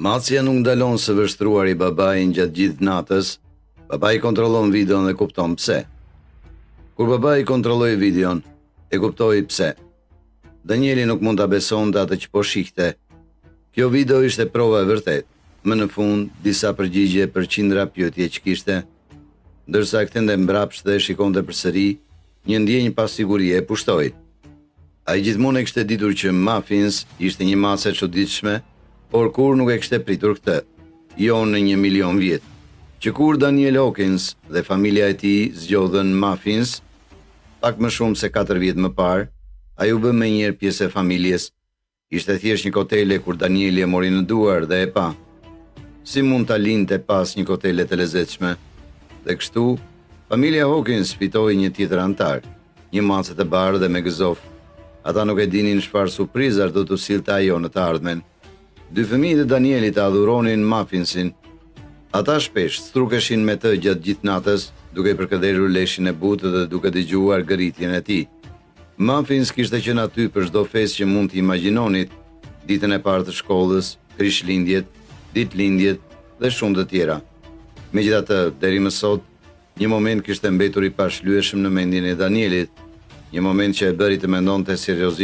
Macja nuk ndalon së vështruari babain gjatë gjithë natës, babai kontrollon videon dhe kupton pse. Kur babai kontrolloi videon, e kuptoi pse. Danieli nuk mund ta besonte atë që po shihte. Kjo video ishte prova e vërtetë. Më në fund, disa përgjigje për qindra pyetje që kishte. Ndërsa e kthente mbrapsht dhe e shikonte përsëri, një ndjenjë pasigurie e pushtoi. Ai gjithmonë e kishte ditur që Muffins ishte një mace e çuditshme, por kurrë nuk e kishte pritur këtë. Jo në një milion vjet. Që kur Daniel Hawkins dhe familja e tij zgjodhën Muffins, pak më shumë se 4 vjet më parë, ai u bë menjëherë pjesë e familjes. Ishte thjesht një kotele kur Danieli e mori në duar dhe e pa. Si mund ta linte pas një kotele të lezetshme? Dhe kështu, familja Hawkins fitoi një tjetër anëtar, një mace të bardhë dhe me gëzof. Ata nuk e dinin çfarë surprizash do t'u sillte ajo në të ardhmen. Dy fëmijët e Danielit e adhuronin Muffinsin. Ata shpesh strukeshin me të gjatë gjithë natës, duke përkëdhelur leshin e butë dhe duke dëgjuar gërhitjen e tij. Muffins kishte qenë aty për çdo festë që mund të imagjinonit, ditën e parë të shkollës, krishtlindjet, ditëlindjet dhe shumë të tjera. Megjithatë, deri më sot, një moment kishte mbetur i pashlyeshëm në mendjen e Danielit, një moment që e bëri të mendonte seriozisht.